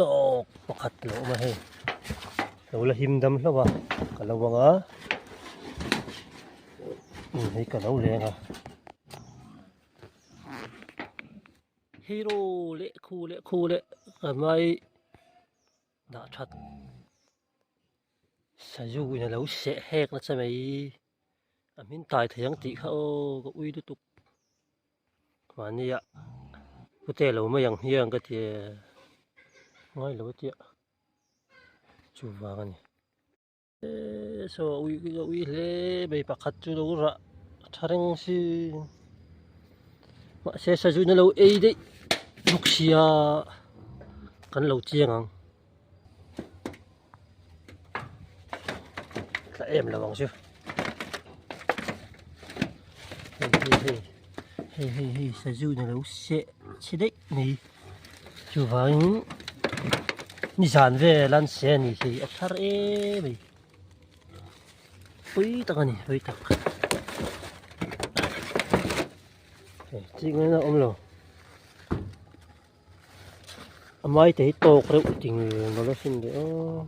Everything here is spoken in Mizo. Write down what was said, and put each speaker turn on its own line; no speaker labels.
tawk pakhat a lo awm a hei lo la him dam hlauh a ka lo ang a hei ka lo leng a. Hero leh khu leh khu leh ka hmai dah that sazu in a lo seh hek nasa mai a hmin tai thei ang tih kha aw ka ui lutuk mahnia pute lo mai ang hian ka ti ngai lo tia chuvang a ni. Saw a ui a ui hle mai pakhat chu lo rah tha reng si mahse sazu in a lo ei daih bawk sia kan lo chiang ang tla em lo ang chu hei hei hei hei hei hei sazu in a lo seh chhe daih mai. Chuvangin nizan vel an se a ni hi a thar em mai pui tak a ni pui tak hei chik mai na awm lo a mai te hi tawk reuh ting lo la sin leh aw.